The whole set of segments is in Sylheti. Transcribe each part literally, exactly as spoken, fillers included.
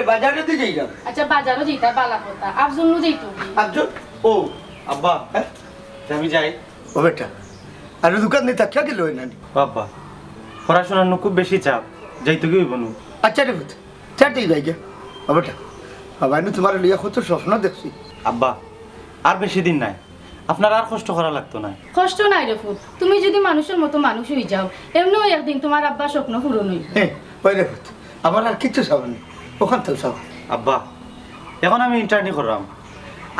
বাজারে দি যাইরাম। আচ্ছা, বাজারও যাইতা, বালা কথা। আফজুনও যাইতো। আফজুন? ও, আব্বা, হ্যাঁ? তে আমি যাই। ও বেটা, আর দোকান দিয়া থাকিয়া গেল নানি? ও আব্বা, পড়াশোনার নু খুব বেশি চাপ, যাইতো কি অইবো নু? আচ্ছা রে পুত, চা তুই ভাই গিয়া। ও বেটা, বাবা, আমি তোমার লইয়া কত স্বপ্ন দেখছি। আব্বা, আর বেশি দিন নাই, আপনার আর কষ্ট করা লাগতো না। কষ্ট নাই রে পুত, তুমি যদি মানুষের মতো মানুষ অই যাও, এমনেও একদিন তোমার আব্বার স্বপ্ন পূরণ অইবো। হ্যাঁ, ওই রে পুত, আমার আর কিচ্ছু চাওয়ার নাই, অখান থাকি চাও। আব্বা, এখন আমি ইন্টার্নি কররাম,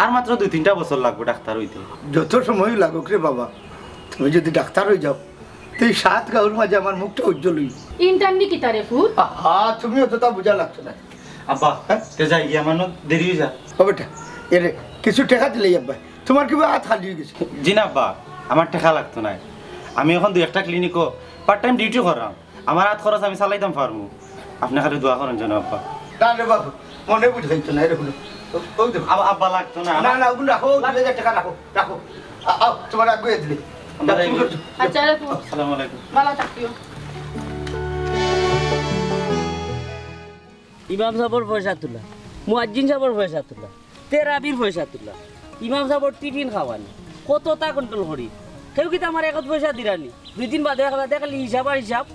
আর মাত্র দুই তিনটা বছর লাগবো ডাক্তার অইতে। যত সময় লাগুক রে বাবা, তুমি যদি ডাক্তার অই যাও, তে এই সাত গাঁওর মাঝে আমার মুখটা উজ্জ্বল অইবো। ইন্টার্নি কিতা রে পুত? আহা, তুমি অতটা বুঝা লাগতো না। আব্বা, হ্যাঁ? তে যাই গিয়া, আমার নু দেরি অই যা। ও বেটা, এরে কিছু টেকা দিলেই আব্বা, তোমার কিবা আত খালি অই গেছে? জি না আব্বা, আমার টেকা লাগতো নায়। আমি এখন দুই একটা ক্লিনিকো পার্ট টাইম ডিউটি কররাম, আমার আত খরচ আমি চালাইতাম পারমু। আপনে খালি দোয়া করইন যেন আব্বা। না রে বাবু, মনে বুঝাইতো না, এরে হুনো। ও, ওই দেখো। আব-, আব্বা লাগতো না। না, না, ওগুলো রাখো, দুই হাজার টেকা রাখো, রাখো। আ-, আও, তোমার আগে দিলে। আমরা এই আচ্ছা রে পুত। আসসালামু আলাইকুম। বালা থাকিও। ইমাম সাবর পয়সা তুলা, মুয়াজ্জিন সাবর পয়সা তুলা, তেরাবির পয়সা তুলা, ইমাম সাবর টিফিন খাওয়ানি, কততা কন্ট্রোল করি। কেউ কিতা আমার একত পয়সা দিরানি? দুই দিন বাদে বাদে খালি হিসাব আর হিসাব।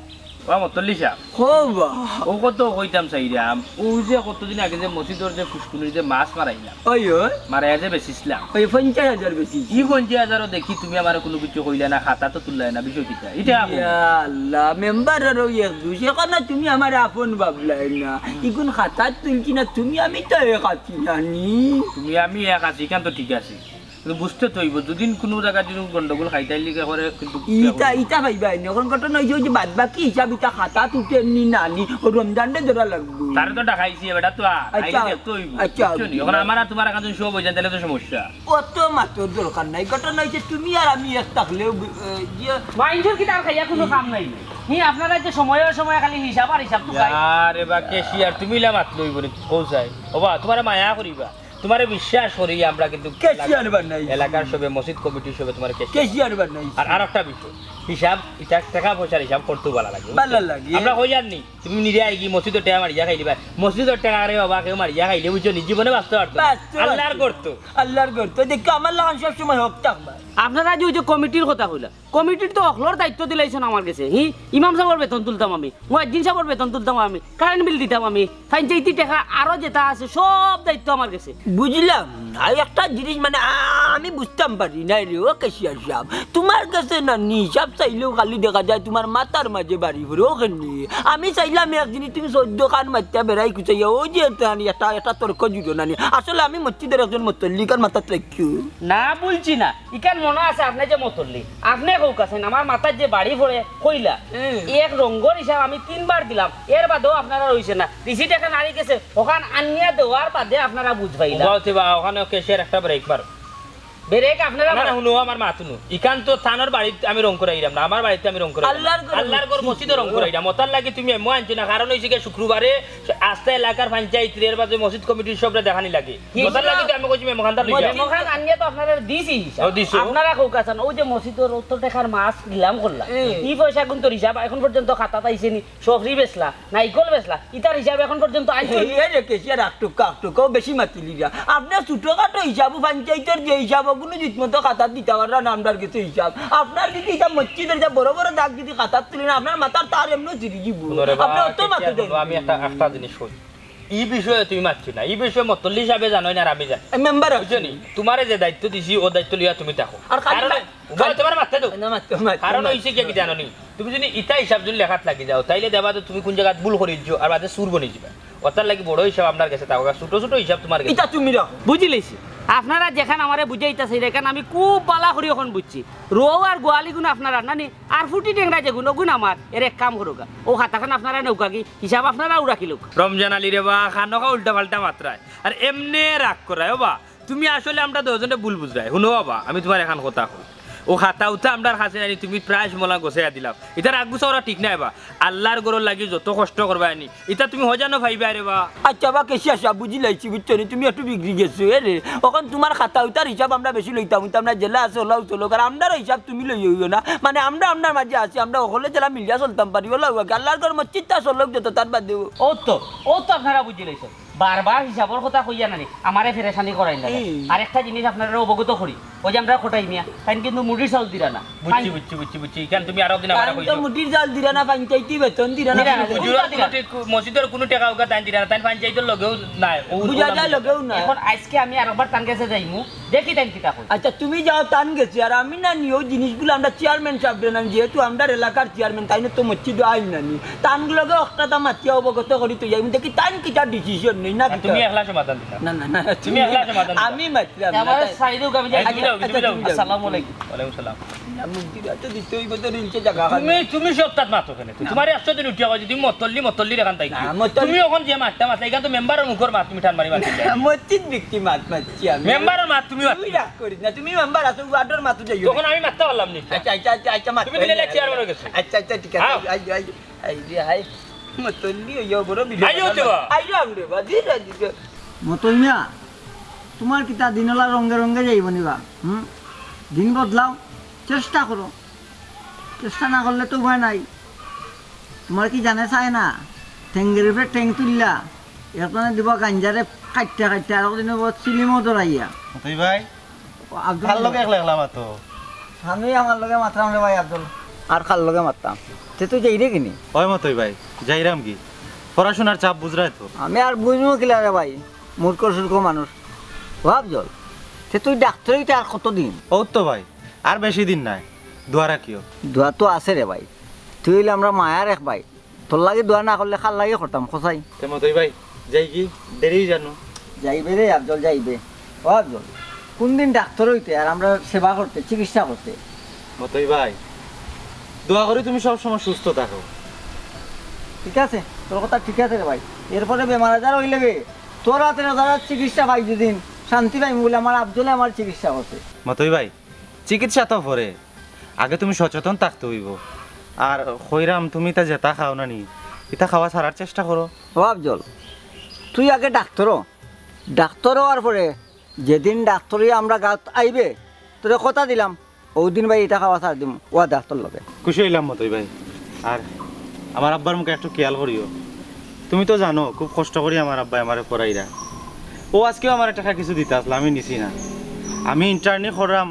ও মতল্লি সাব। হো বা। ও কত কইতাম চাইরাম, ও যে কতদিন আগে যে মসজিদর যে ফুসকুনির যে মাছ মারাইলাম। ওই, ওই। মারাইয়া যে বেচিছলাম। ওই পঞ্চাশ হাজার বেচিছ। ই পঞ্চাশ হাজারও দেখি তুমি আমারে কুনু কিচ্ছু কইলা না, খাতা তো তুললায় না, বিষয় কিতা? ইটা এখন। ইয়া আল্লাহ, মেম্বাররও এক দুষ। এখনো তুমি আমারে আপন ভাবলায় না। ইগুন খাতাত তুলছি না, তুমি আমি তো এক আছি নানি। তুমি আমি এক আছি, ইখান তো ঠিক আছে। কিন্তু বুঝতে তো অইবো, যুদি কুনু জাগাত যুদি গন্ডগোল খাইতাই লিখে করে, কিন্তু ইটা, ইটা পাইবা নি। এখন ঘটনা অইছে, ওই যে বাদ বাকি হিসাব ইটা খাতাত উঠের নি নানি, ও রমজানরে ধরা লাগবো। তারে তো ডাকাইছি, বেটা তো আর, আচ্ছা, আইলে দেখতে অইবো। আচ্ছা, বুঝছো নি? এখন আমার আর তোমার এখন সব অই যায়, তাইলে তো সমস্যা। অত মাতর দরকার নাই। ঘটনা অইছে, তুমি আর আমি এক থাকলেও, এ, ইয়ে মাইনষর কিতা আর খাইয়া কুনু কাম নাই। হি, আপনারা যে সময়ে সময়ে খালি হিসাব আর হিসাব তো খাই। আরে বা, ক্যাশিয়ার, তুমি ইলা মাতলে অইবো নি, কও চাই। ওবা, তোমারে মায়া করিবা। তোমারে বিশ্বাস করি আমরা, কিন্তু ক্যাশিয়ার বানাই। এলাকার সবে, মসজিদ কমিটির সবে তোমারে ক্যাশিয়ার। ক্যাশিয়ার বানাই। আর, আর একটা বিষয়, হিসাব, ইটা টেকা পয়সার হিসাব করতেও ভালা লাগে, বুঝছো? ভালা লাগে। আমরা কইয়ার নি, তুমি নিজে আইগি মসজিদর টেকা মারিয়া খাইলিবায়। মসজিদর টেকা রে বাবা, কেউ মারিয়া খাইলে, বুঝছো নি, জীবনে বাঁচতে পারতো না। বাঁচতে পারতো না। আল্লাহর গর্ত। আল্লাহর গর্ত। দেখো, আমার লাখান সব সময় হক থাকবা। আপনারা যে ওই যে কমিটির কথা কইলা, কমিটির তো হকলর দায়িত্ব দিলাইছইন আমার গেছে। হি, ইমাম সাবর বেতন তুলতাম আমি, মুয়াজ্জিন সাবর বেতন তুলতাম আমি, কারেন্ট বিল দিতাম আমি, পঞ্চায়েতি টেকা আরো যেতা আছে সব দায়িত্ব আমার গেছে। বুঝলাম না, একটা জিনিস মানে আ-, আমি বুঝতাম পারি না রে, ও ক্যাশিয়ার সাব। তোমার গেছে না নি হিসাব চাইলেও খালি দেখা যায় তোমার মাথার মাঝে বাড়ি পড়ে, ও কেনে? আমি চাইলাম এক জিনিস, তুমি চৌদ্দ খান মাতিয়া বেড়াই কুচাইয়া, ওই যে একটা, একটা, একটা তর্ক জুড়ো না নি। আসলে আমি মসজিদর একজন মতল্লি, কার মাথাত রাখিও। না, বলছি না। ইখান মনো আছে, আপনে যে মতল্লি, আপনে কউক্কা চাইন, আমার মাথাত যে বাড়ি পড়ে কইলা, হুম। এক রঙ্গর হিসাব আমি তিনবার দিলাম, এর বাদেও আপনারার অইছে না। রিসিট এখান আরি গেছে, অখান আনিয়া দেওয়ার বাদে আপনারা বুঝ পাইলা। ওবা, ওবা, ওখানে ক্যাশিয়ার একটা ব্রেক মার। ব্রেক আপনারা না, না, মার- হুনো, আমার মাত হুনো। ইখান তো তানর বাড়িত আমি রং করাইরাম না, আমার বাড়িত আমি রং করাইরাম। আল্লাহর ঘর আল্লাহর ঘর মসজিদো রং করাইরাম। অতার লাগি তুমি এমন আনছো না, কারণ অইছে গি শুক্রবারে আস্তা এলাকার পঞ্চায়েত, এর বাদে মসজিদ কমিটির সবরে দেখানি লাগে। হি, অতার লাগি তো আমি কইছি মেমোখানটা লই যাও। মেমোখান আনিয়া তো আপনারা দিছি হিসাব। ও, দিছো। আপনারা কউক্কা চাইন, ওই যে মসজিদর অত টেকার মাছ নিলাম করলা। হুম। ই পয়সা কুনতর হিসাব এখন পর্যন্ত খাতাত আইছে নি? সফরি বেচলা, নাইকল বেচলা, ইতার হিসাব এখন পর্যন্ত আইছে নি? এই রে, ক্যাশিয়ার আটটুকা, আটটুকা, ও বেশি মাতিলি যা। আপনে ছোটখাটো হিসাব, পঞ্চায়েতর যে হিসাব, ওগুলো ঠিক মতো খাতাত দিতা পাররা না, আমরার গেছে হিসাব। আপনার যদি ইটা মসজিদর যে বড় বড় দাগ যদি খাতাত তুলি না, আপনার মাথার তার এমনেও ছিড়ি যিবো। হুনো রে বা, আপনে অত মাতইন না। আমি একটা, একটা জিনিস কই। ই বিষয়ে তুমি মাতছো না, ই বিষয়ে মতল্লি হিসাবে জানো না, আর আমি জানি। এ, মেম্বার বুঝছো নি? তোমারে যে দায়িত্ব দিছি, ও দায়িত্ব লইয়া তুমি থাকো। আর খালি কারণ, বা-, উবাই, তোমার মাততে দাও। না, মাততে, মাততে, কারণ মাততে। অইছে গি, কিতা জানো নি? তুমি যদি ইতা হিসাব যদি লেখাত লাগি যাও, তাইলে দেখবা যে তুমি কুন জাগাত ভুল করি দিছো, আর বাদে চুর বনি যিবা। অতার লাগি বড় হিসাব আমরার গেছে থাকউক, আর ছোট ছোট হিসাব তোমার গেছে। ইতা তুমি রাখো। বুঝি লাইছি। আপনারা যেখান আমারে বুঝাইতা চাইরা, এখান আমি খুব ভালা করি অখন বুঝছি। রউ আর গোয়ালিগুন আপনারার নানি, আর ফুটি টেংরা যেগুন, ওগুন আমার। এর এক কাম করউক্কা, অউ খাতাখান আপনারা নেউক্কা গি, হিসাব আপনারাউ রাখিলউক্কা। রমজান আলী রে বা, খানোখা উল্টা পাল্টা মাতরায়, আর এমনে রাগ করায়। ওবা, তুমি আসলে আমরা দুইজনরে ভুল বুঝরায়। হুনো বাবা, আমি তোমার এখান কথা কই। অউ খাতা উতা আমরার কাছে আনি তুমি প্রায় সময় গছাইয়া দিলাও। ইতার আগ-গুছা করা ঠিক নায় বা। আল্লার ঘরর লাগি যত কষ্ট করবায় নি, ইতা তুমি হজানো পাইবায় রে বা। আচ্ছা বা, ক্যাশিয়ার সাব, বুঝি লাইছি, বুঝছো নি? তুমি একটু বিগড়ি গেছো, এ রে। অখন তোমার খাতা উতার হিসাব আমরা বেশি লইতাম, অইতাম না, যেলা আছে অলাউ চলউক, আর আমরার হিসাব তুমি লইও না। মানে, আমরা আমরার মাঝে আছি, আমরা অকলে যেলা মিলিয়া চলতাম পারি, অলাউ আগে। আল্লার ঘর মসজিদটা চলউক যত, তার বাদেও। অউ তো, অউ তো আপনারা বুঝি লাইছইন। বারবার হিসাবর কথা কইয়া নানি, আমারে ফেরেশানি করাইন না। হুম। আর একটা জিনিস আপনারারে অবগত করি, ওই যে আমরার কটাই মিয়া, তাইন কিন্তু মুড়ির চাউল দিরা না। বুঝছি, তাইন বুঝছি, বুঝছি, বুঝছি। ইখান তুমি আরো দিন আমারে তাইন তো কইছো। মুড়ির চাউল দিরা না, পঞ্চায়েতি বেতন দিরা না। দিরা না, বুঝুরা দিরা না। কোনো ঠিক মসজিদর কোনো টেকা উকা তাইন দিরা না, তাইন পঞ্চায়েতর লগেও নাই। ও বুঝা যায় লগেও নাই। এখন আইজকে আমি আরেকবার তান গেছে যাইমু, দেখি তাইন কিতা কই। আচ্ছা, তুমি যাও তান গেছে, আর আমি নানি, ওই জিনিসগুলা আমরা চেয়ারম্যান সাবরে নানি, যেহেতু আমরার এলাকার চেয়ারম্যান, তাইন তো মসজিদো আইন নানি, তান লগে অকটা তা মাতিয়া অবগত করি তো যাইমু, দেখি তাইন কিতা ডিসিশন নেইন না আর কিতা। তুমি একলা সমাধান দিতা। না, না, না, তুমি একলা সমাধান দিতা। আমি মাতলাম না, আমার তাই সাইডে আমি যাই। আচ্ছা, তুমি যাও, আচ্ছা, তুমি যাও। তুমি যাও। আসসালামু আলাইকুম। ওয়ালাইকুম সালাম। না, মুক্তি তো দিতে হইব তো রিলসে জায়গা খালি। তুমি, তুমি সব তাত মাতো কেনে? না। তোমার একশো দিন উঠিয়া কয় যে তুমি মতল্লি, মতল্লি রেখান তাই না, কি? মতল্লি তুমি এখন যে মাতটা মাতলা, ইখান তো মেম্বারর মুখর মাত তুমি টান মারি মাতলা। মসজিদ ব্যক্তি মাত মাতছি আমি। মেম্বারর মাত তুমি মাত। তুই রাগ করিস না, তুমি মেম্বার আছো, ওয়ার্ডর মাতো যাইও। তখন আমি মাততে পারলাম নি। আচ্ছা, আচ্ছা, আচ্ছা, আচ্ছা, মাত তুমি দিলে চেয়ারম্যান হয়ে গেছে। আচ্ছা, আচ্ছা, ঠিক আছে। আও। আই, আই, আই রে, আই। মতল্লি হইয়া বড় মিলে আইও তো বা। আইলাম রে বা, ধীরে ধীরে। মতই মিয়া, তোমার কিতা দিনলা রঙে রঙে যাইব নিবা? হুম? দিন বদলাও, চেষ্টা করো। চেষ্টা না করলে তো উপায় নাই। তোমার কি জানে চায় না? ঠেঙ্গের উপরে ঠেং তুললা, একজনে দিব গাঞ্জারে কাটতে কাটতে, আর একজনে দিব চিলিমও ধরাইয়া। মতই ভাই, ও, আব্দুল কার লগে একলা একলা মাতো? আমি আমার লগে মাতরাম রে ভাই আব্দুল, আর কার লগে মাততাম? তে তুই যাই রে কিনি? ওই মতই ভাই, যাইরাম কি? পড়াশোনার চাপ বুঝরায় তো। আমি আর বুঝমু কিলা রে ভাই, মূর্খ সূর্খ মানুষ। ও আফজল, তে তুই ডাক্তার হইতে আর কতদিন? ও তো ভাই, আর বেশি দিন নাই, দোয়া রাখিও। দোয়া তো আছে রে ভাই, তুই হইলে আমরা মায়ার এক ভাই, তোর লাগি দোয়া না করলে কার লাগি করতাম, কসাই? তে মতই ভাই, যাই কি? দেরি জানো? যাইবে রে আফজল, যাইবে। ও আফজল, কোন দিন ডাক্তার হইতে আর আমরা সেবা করতে, চিকিৎসা করতে? মতই ভাই, দোয়া করি তুমি সব সময় সুস্থ থাকো। ঠিক আছে, তোর কথা ঠিক আছে রে ভাই। এরপরে বেমার আজার হইলে বে, তোর হাতে না যারা চিকিৎসা পাই দুদিন, শান্তি পাইমু বলে আমার আফজলে আমার চিকিৎসা করছে। মতই ভাই, চিকিৎসা তো পরে, আগে তুমি সচেতন থাকতে হইব। আর কইরাম, তুমি তা যেটা খাও না নি, এটা খাওয়া ছাড়ার চেষ্টা করো। ও আফজল, তুই আগে ডাক্তার হ। ডাক্তার হওয়ার পরে যেদিন ডাক্তারি আমরা গাত আইবে, তোরে কথা দিলাম, ওদিন ভাই এটা খাওয়া ছাড় দিমু, ও ডাক্তার লগে। খুশি হইলাম মতই ভাই। আর আমার আব্বার মুখে একটু খেয়াল করিও। তুমি তো জানো, খুব কষ্ট করি আমার আব্বায় আমারে পড়াইরা। ও আজকেও আমার টাকা কিছু দিতে আসলে, আমি নিছি না। আমি ইন্টার্নি করলাম,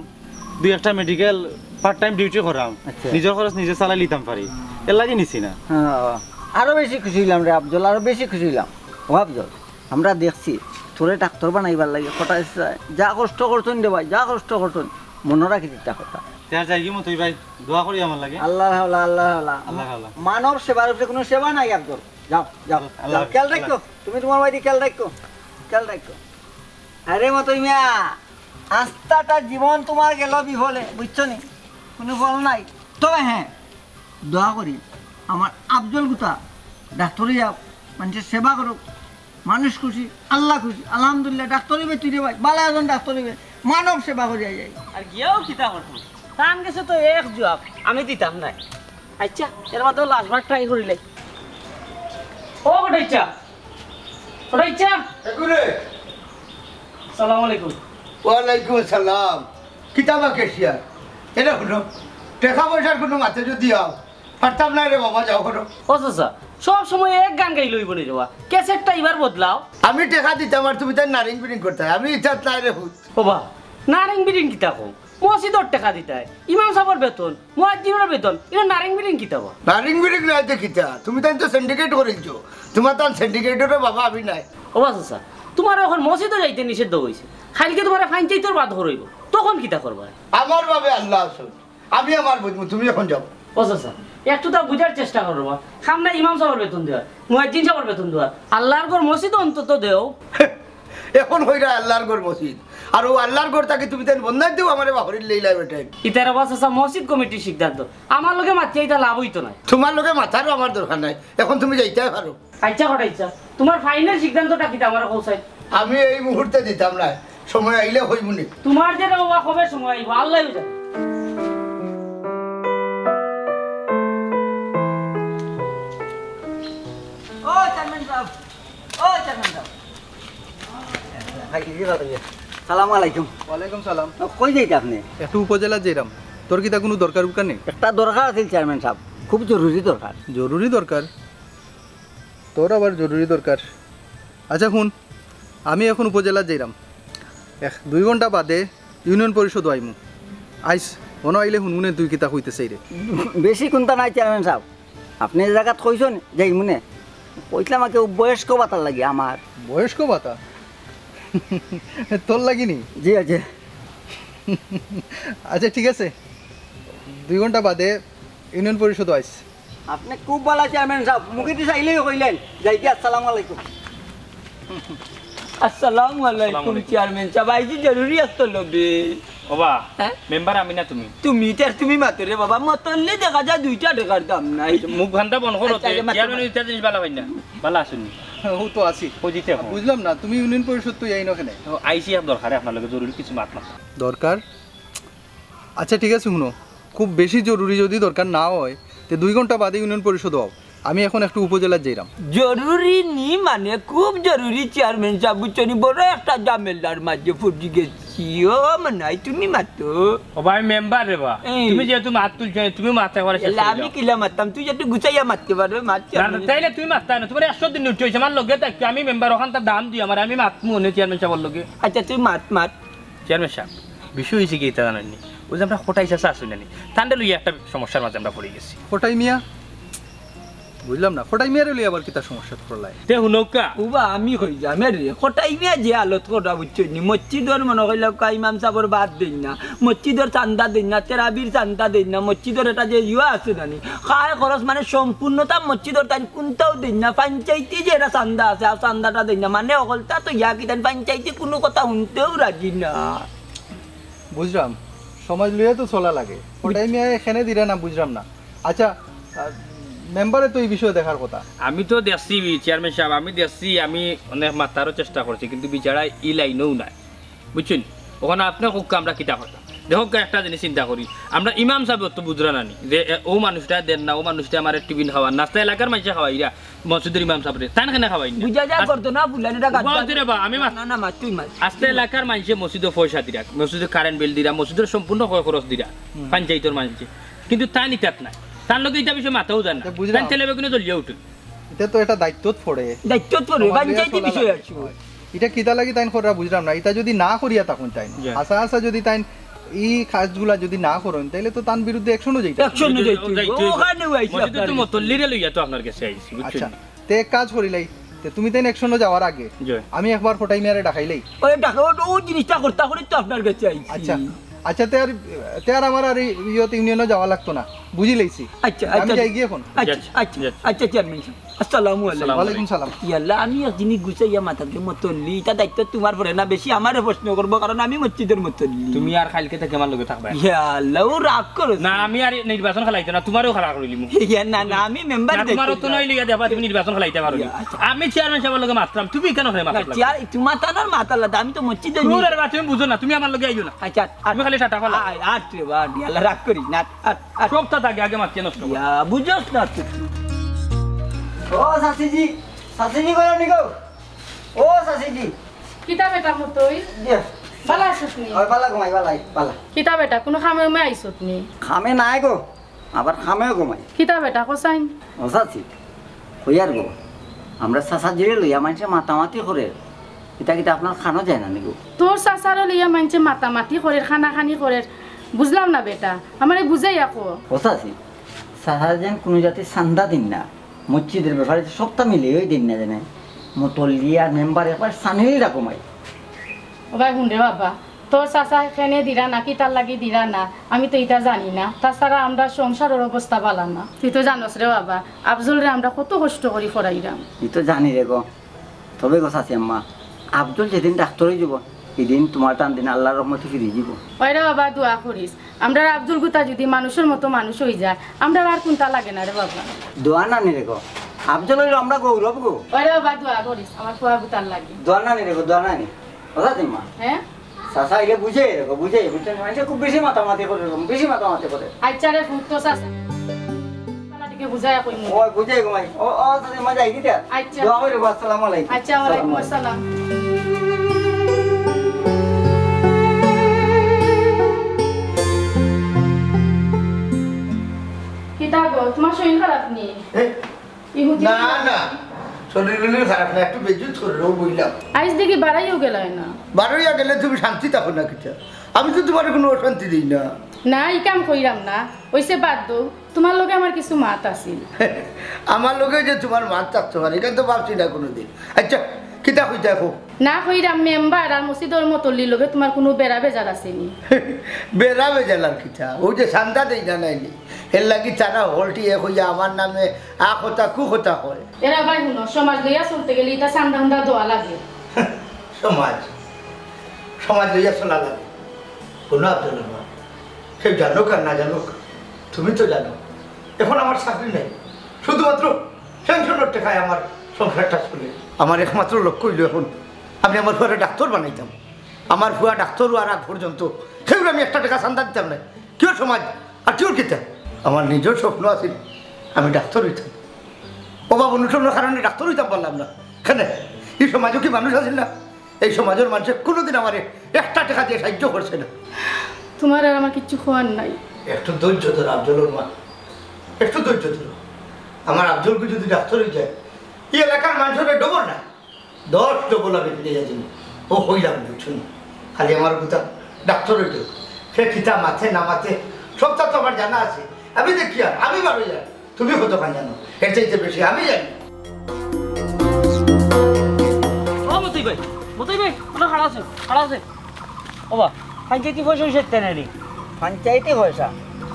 দুই একটা মেডিকেল পার্ট টাইম ডিউটি করলাম, আচ্ছা। নিজের খরচ নিজে চালাই লিতাম পারি, এর লাগি নিছি না। হ্যাঁ, আরো বেশি খুশি হইলাম রে আফজল, আরো বেশি খুশি হইলাম। ও আফজল, আমরা দেখছি তোরে ডাক্তার বানাইবার লাগি কটা ইচ্ছা, যা কষ্ট করছইন রে ভাই, যা কষ্ট করছইন, মনে রাখি দিতা কথা। তে আর যাই কি মতই ভাই, দোয়া করি আমার লাগি। আল্লাহর হাওলা, আল্লাহর হাওলা। আল্লাহর হাওলা। মানব সেবার উপরে কোনো সেবা নাই আফজল। যাও, যাও, আল্লাহ যাও, হাফেজ, খেয়াল আল্লাহ রাখো, হাফেজ। তুমি তোমার বাড়ি খেয়াল রাখো, খেয়াল রাখো। আরে মতই মিয়া, আস্তাটা জীবন তোমার গেল বিফলে, বুঝছো নি? কোনো ফল নাই। তবে হ্যাঁ, দোয়া করি আমার আফজল গুতা ডাক্তারি যাও, মানুষের সেবা করুক, মানুষ খুশি, আল্লাহ খুশি, আলহামদুলিল্লাহ। ডাক্তারি বে তুই রে ভাই, বালা একজন ডাক্তারি বে, মানব সেবা করিয়া যাই। আর গিয়াও কিতা করতাম, তান গেছে তো এক জবাব আমি দিতাম না। আচ্ছা, এর মধ্যে লাস্টবার ট্রাই করিলে। ও কটাইচ্ছা, কটাইচ্ছা। এগুরে। সালাম আলাইকুম। ওয়ালাইকুম আসসালাম। কিতাবা কেশিয়ার? এটা হুনো, টেকা পয়সার কোনো মাতে যদি আও, পারতাম না রে বাবা, যাও করো। ও চাচা, সব সময় এক গান গাই লইব নি রে বা, ক্যাসেটটা এবার বদলাও। আমি টেকা দিতাম আর তুমি তাই নারিং বিরিং করতে, আমি ইচ্ছাত নাই রে হুত। ও বা, নারিং বিরিং কিতা কও? মসজিদর টেকা দিতায়, ইমাম সাবর বেতন, মুয়াজ্জিনর বেতন, ইনো নারিং বিরিং কিতা বা? নারিং বিরিং নাই তো কিতা? তুমি তাই তো সিন্ডিকেট করিলছো। তোমার তান সিন্ডিকেটরও বাবা আমি নাই। ও বা চাচা, তোমার এখন মসজিদও যাইতে নিষিদ্ধ হইছে। কাইলকে তোমারে পঞ্চায়েতর বাদ হরইব। তখন কিতা করবা? আমার বাবে আল্লাহ আছো। আমি আমার বুঝবো, তুমি এখন যাও। ও চাচা, একটু তা বুঝার চেষ্টা করো বা। সামনে ইমাম সাবর বেতন দেওয়া, মুয়াজ্জিন সাবর বেতন দেওয়া। আল্লাহর ঘর মসজিদ অন্তত দেও। এখন হইরা আল্লাহর ঘর মসজিদ। আর ও আল্লাহর ঘর তাকে তুমি তাই বন্ধাই দেও আমারে বাহরির লেইলা বেটাই। ইতারা বা চাচা মসজিদ কমিটির সিদ্ধান্ত। আমার লগে মাতিয়া ইতা লাভ হইতো না। তোমার লগে মাতারও আমার দরকার নাই। এখন তুমি যাইতে পারো। আচ্ছা, কটাইচ্ছা, তোমার ফাইনাল সিদ্ধান্তটা কিতা আমারে কও চাই? আমি এই মুহূর্তে দিতাম না, সময় আইলে হইব নি। তোমার যে রে বাবা কবে সময় আইব, আল্লাহ জানে। ও চেয়ারম্যান সাহেব, ও চেয়ারম্যান সাহেব। ভাই, এই যে ভাই, সালাম আলাইকুম। ওয়ালাইকুম সালাম। ও, কই যাইতা আপনি? একটু উপজেলা যাইরাম। তোর কিতা কোনো দরকার উরকার নি? একটা দরকার আছিল চেয়ারম্যান সাহেব, খুব জরুরি দরকার। জরুরি দরকার? তোর আবার জরুরি দরকার? আচ্ছা হুন, আমি এখন উপজেলাত যাইরাম, এক দুই ঘন্টা বাদে ইউনিয়ন পরিষদ আইমু। আইস, মনো আইলে হুনমুনে তুই কিতা কইতে চাইরে। বেশি কুন্তা নাই চেয়ারম্যান সাব, আপনে যে জাগাত কইছইন যাইমুনে। কইছলাম আগে বয়স্ক ভাতার লাগি আমার। বয়স্ক ভাতা? তোর লাগি নি? জি আছে। আচ্ছা ঠিক আছে, দুই ঘন্টা বাদে ইউনিয়ন পরিষদ আইস। আপনে খুব ভালা চেয়ারম্যান সাব, মুখেদি চাইলেউ কইলেন। যাইগি, আসসালামু আলাইকুম। আসসালামু আলাইকুম চেয়ারম্যান সাব, আইছি জরুরি আস্ত লগে। ওবা, হ্যাঁ? মেম্বার আমি না তুমি? তুমি, ইতার তুমি মাতো রে বাবা, মতল্লি দেখা যায় দুইটা টেকার দাম নাই। মুখ ভান্দা বন্ধ করো, আচ্ছা, আগে মাতো, চেয়ারম্যান মাতো। ইতা জিনিস ভালা পাই না। ভালা আছইন নি? ও তো আছি। ও জিতে এখন। বুঝলাম না, তুমি ইউনিয়ন পরিষদ তো যাই না কেনে? ও, আইছি এক দরকারে আপনার লগে জরুরি কিছু মাত মাত। দরকার? আচ্ছা ঠিক আছে, হুনো, খুব বেশি জরুরি যদি দরকার না অয়, তে দুই ঘন্টা বাদে ইউনিয়ন পরিষদ আও। আমি এখন একটু উপজেলাত যাইরাম। জরুরি নি মানে খুব জরুরি চেয়ারম্যান সাব, বুঝছো নি? বড় একটা ঝামেলার মাঝে পড়ি গেছি। ও মনাই, তুমি মাতো। ও ভাই মেম্বার রে বা, এই। তুমি যেহেতু মাত তুলছো, তুমি মাত একবারে শেষ এলা করে আমি যাও। কিলা মাততাম, তুই একটু গুছাইয়া মাততে পারবে, মাত না, না, চেয়ারম্যান। তাইলে তুমি মাততায় না, তোমার একশো দিন উঠে হয়েছে, আমার লগে থাকি, আমি মেম্বার ওখান তার দাম দিই, আমার আমি মাত মনে চেয়ারম্যান সাহেবের লগে। আচ্ছা তুই মাত, মাত। চেয়ারম্যান সাহেব, বিষয় হয়েছে কি এটা জানেননি? ওই যে আমরা কটাই চাচা আছইন না নি, তানরে লইয়া একটা সমস্যার মাঝে আমরা পড়ি গেছি। কটাই মিয়া? বুঝলাম না, কটাই মিয়ারে লইয়া আবার কিতা সমস্যাত পড়লায়? তে হুনউক্কা। উবা আমি কই যাম রে, কটাই মিয়া যে হালত করা বুঝছো নি, মসজিদর মনো কইলাউক্কা ইমাম সাবর বাদ দেইন না, মসজিদর চান্দা দেইন না, তেরাবির চান্দা দেইন না, মসজিদর এটা যে ইয়া আছে না নি, খায় খরচ মানে সম্পূর্ণতা মসজিদর তাইন কুন্তাও দেইন না, পঞ্চায়েতি যে এটা চান্দা আছে, আর চান্দাটা দেইন না, মানে অকলতা তো ইয়া কি তাইন পঞ্চায়েতি কুনু কথা হুনতেও রাজি না। বুঝলাম, সমাজ লইয়া তো চলা লাগে। কটাই মিয়া এখানে দিরা না, বুঝলাম না। আচ্ছা, আহ, মেম্বারে তো এই বিষয়ে দেখার কথা। আমি তো দেখছি, চেয়ারম্যান সাহেব, আমি দেখছি, আমি অনেক মাতারও চেষ্টা করছি, কিন্তু বিচারা ই লাইনেও নাই, বুঝছইন? ওখানে আপনে কউক্কা আমরা কিতা কথা। দেখউক্কা, একটা জিনিস চিন্তা করি, আমরা ইমাম সাহেব তো বুঝরা না নি, যে এ, ও মানুষটা দেন না, ও মানুষটা আমার টিফিন খাওয়ার, নাস্তা এলাকার মাইনষে খাওয়াইরা, মসজিদর ইমাম সাহেবরে, তাইন কেনে খাওয়াইন না? বুঝা যায় আস-, করতো না, ফুলানি টাকা উবাও দিরে বা, আমি মাত-, না, না, মাত, তুই মাত। আস্তে এলাকার মাইনষে মসজিদো পয়সা দিরা, মসজিদো কারেন্ট বিল দিরা, মসজিদর সম্পূর্ণ খয় খরচ দিরা, হুম। পঞ্চায়েতর মাইনষে। কিন্তু তাইন ইতাত নাই। তার লগে ইতা বিষয়ে মাতাও যায় না। আচ্ছা, বুঝলাম। তাইন তেলে বেগুনে জ্বলিয়া উঠইন। ইতা তো একটা দায়িত্বত পড়ে। দায়িত্বত পড়ে, সমাজ লইয়া পঞ্চায়েতি চলা বিষয় লাগে। আছে। ইটা কিতা লাগি তাইন কররা বুঝলাম না। ইতা যদি না করিয়া থাকইন তাইন, জি। আশা আশা যদি তাইন ই কাজগুলা যদি না করইন, তাইলে তো তান বিরুদ্ধে actionও যাইতা। Actionও যাইতে অইবো। যাইতে অইবো। ওখানেও আইছি মসজিদে তো আপনার কাছে। মতল্লিরে লইয়া তো আপনার কাছে আইছি, বুঝছইন আচ্ছা, নি? তে এক কাজ করিলাই, তে তুমি তাইন actionও যাওয়ার আগে জি। আমি একবার কটাই মিয়ারে ডাকাইলাই। ওই ডাকা, ও, ও জিনিসটা করতা করি তো আপনার কাছে আইছি। আচ্ছা, আচ্ছা, তে আর, তে আর আমার আর ই-, ইয়ত ইউনিয়নও যাওয়া লাগতো না, বুঝিলাইছি। আচ্ছা, আমি আচ্ছা। যাইগি এখন। আচ্ছা, জি, আচ্ছা, জি। আচ্ছা, চেয়ারম্যান সাহেব। আসসালামু আলাইকুম। ওয়ালাইকুম সালাম। ইয়াল্লা, আমি এক জিনিস গুছাইয়া মাথাত মতল্লি, ইটা দায়িত্ব তোমার পড়ে না, বেশি আমারে প্রশ্ন করবো, কারণ আমি মসজিদর মতল্লি। তুমি আর কাইলকে থাকি আমার লগে থাকবায়। ইয়াল্লা, ও রাগ করো। না, আমি আর নির্বাচন খেলাইতাম না, তোমারেও খাড়া করিলিমু। ইয়া, না, না, আমি মেম্বার না, তোমার দেখতে তো চাই। নইলে ইয়া দেবা, তুমি নির্বাচন খেলাইতায় পারো নি। ইয়া, আচ্ছা। আমি চেয়ারম্যান সাহেবের লগে মাতরাম, তুমি কেনে করে না, মাতলায়? চেয়ার-, তোমার তানার মাতাল্লা, আমি তো মসজিদে তুমি নি- ওরে বাবা, তুমি বুঝো না, তুমি আমার লগে আইও না। আচ্ছা, আর তুমি খালি টাটা ফালা। আয়, আর রে বা, ইয়াল্লা, রাগ করি না, আর আর সবটা থাকে আগে মাতিয়ে নষ্ট করে। ইয়া, বুঝোস না তুই। ও চাচিজি, চাচিজি কই আপনি গো? ও চাচিজি। কিতা বেটা মতই? ইয়া। ভালা আছস নি? ওই ভালা ঘুমাই, ভালাই, ভালা। কিতা বেটা, কুনু কামে উমে আইছত নি? কামে নাই গো, আবার কামেও ঘুমাই। কিতা বেটা, কছাইন? ও চাচি, কইয়ার গো, আমরা চাচাজিরে লইয়া মাইনষে মাতামাতি করের, ইতা কিতা আপনার কানো যায় না নি গো? তোর চাচারে লইয়া মাইনষে মাতামাতি করের, কানাকানি করের, বুঝলাম না বেটা, আমারে বুঝাইয়া ক। ও চাচি, চাচা যেন কুনু জাতি চান্দা দিন না, মসজিদর ব্যাপারে যে সবটা মিলেও দিন না জানে, মতল্লি আর মেম্বার একবার সানিল রাখো মাই। ও ভাই, হুন রে বাবা, তোর চাচা কেনে দিরা না, কিতার লাগি দিরা না, আমি তো ইতা জানি না। তাছাড়া আমরার সংসারর অবস্থা ভালা না। তুই তো জানোস রে বাবা, আফজলরে আমরা কত কষ্ট করি পড়াইরাম। ই তো জানি রে গো। তবে গো চাচি আম্মা, আফজল যেদিন ডাক্তর অইযিবো, ইদিন তোমার টান দিন আল্লার রহমতে ফিরি যিবো। ওই রে বাবা, দোয়া করিস। আমরার আফজল গুতা যদি মানুষর মতো মানুষ অইযায়, আমরার আর কুন্তা লাগে না রে বাবা। দোয়া নানি রে গো, আফজল অইলো আমরা গৌরব গো। ওই রে বাবা, দোয়া করিস, আমার ফুয়া গুতার লাগি। দোয়া নানি রে গো, দোয়া নানি। ও চাচি আম্মা। হ্যাঁ? চাচা আইলে বুঝে রে গো, বুঝে, বুঝছো নি? মাইনষে খুব বেশি মাতামাতি করে রে গো, বেশি মাতামাতি করে। আচ্ছা রে ফুত, তো চাচা শালাটিকে বুঝাইয়া কইমু। ও, বুঝে গো মাই। ও, ও, চাচি আম্মা যাই দিতা। আচ্ছা। দোয়া করি রে গো, আসসালামু আলাইকুম। আচ্ছা, ওয়ালাইকুম আসসালাম। কিতা গো, তোমার শরীর খারাপ নি? এ, ইহুদি না, না। শরীর উলির খারাপ না, একটু বেজুত করে রো বইলাম। আইজ দেখি বাড়াইও গেলায় না। বাড়াইয়া গেলে তুমি শান্তি থাকো না কিতা? আমি তো তুমারে কুনু অশান্তি দেই না। না, ই কাম কইরাম না, অইছে বাদ দেও। তুমার লগে আমার কিছু মাত আছিল। আমার লগে যে তুমার মাত থাকতো পারে, ইখান তো ভাবছি না কুনুদিন। আইচ্ছা, কিতা কইতায় কও? না কইরাম মেম্বার আর মসজিদর মতল্লির লগে তুমার কুনু বেড়া বেজাল আছে নি? বেড়া বেজাল আর কিতা? অউ যে চান্দা দেই না নায়নি, এরলাগি তারা হকলটি এক অইয়া আমার নামে আ কথা কু কথা কয়। এরা ভাই হুনো, সমাজ লইয়া চলতে গেলে ইতা চান্দা উন্দা দেওয়া লাগে। সমাজ, সমাজ লইয়া চলা লাগে। হুনো আব্দুল রহমান, কেউ জানুক আর না জানুক, তুমি তো জানো, এখন আমার চাকরি নাই, শুধুমাত্র পেনশনর টেকায় আমার সংসারটা চলে। আমার একমাত্র লক্ষ্য অইলো এখন আমি আমার ফুয়ারে ডাক্তার বানাইতাম। আমার ফুয়া ডাক্তার অওয়ার আগ পর্যন্ত কেউরে আমি একটা টেকা চান্দা দিতাম নায়। কিওর সমাজ আর কিওর কিতা? আমার নিজর স্বপ্ন আছিল আমি ডাক্তার অইতাম। ও বাবা, অনুশোচনার কারণে ডাক্তার অইতাম পারলাম না। কেনে? ই সমাজো কি মানুষ আছিল না? এই সমাজর মানষে কুনুদিন আমারে একটা টেকা দিয়া সাহায্য করছে না। তুমার আর আমার কিচ্ছু কওয়ার নাই। একটু ধৈর্য ধরো আফজলর মা, একটু ধৈর্য ধরো। আমার আফজল যদি ডাক্তার অই যায়, ই এলাকার মানষরে ডবল না, দশ ডবল আমি ফিরাইয়া দিমু। ও কইলাম, বুঝছো নি? খালি আমার পুতা ডাক্তার অইতো, সে কিতা মাতে না মাতে, সবটা তো আমার জানা আছে। আমি দেখি আর, আমি বারো যাই। তুমি কতখান জানো? এর চাইতে বেশি আমি জানি। ও মতই ভাই, মতই ভাই, ওটা খাড়া আছে, খাড়া আছে। ও বা, পঞ্চায়েতি পয়সা অইছে তেনে নি? পঞ্চায়েতি পয়সা?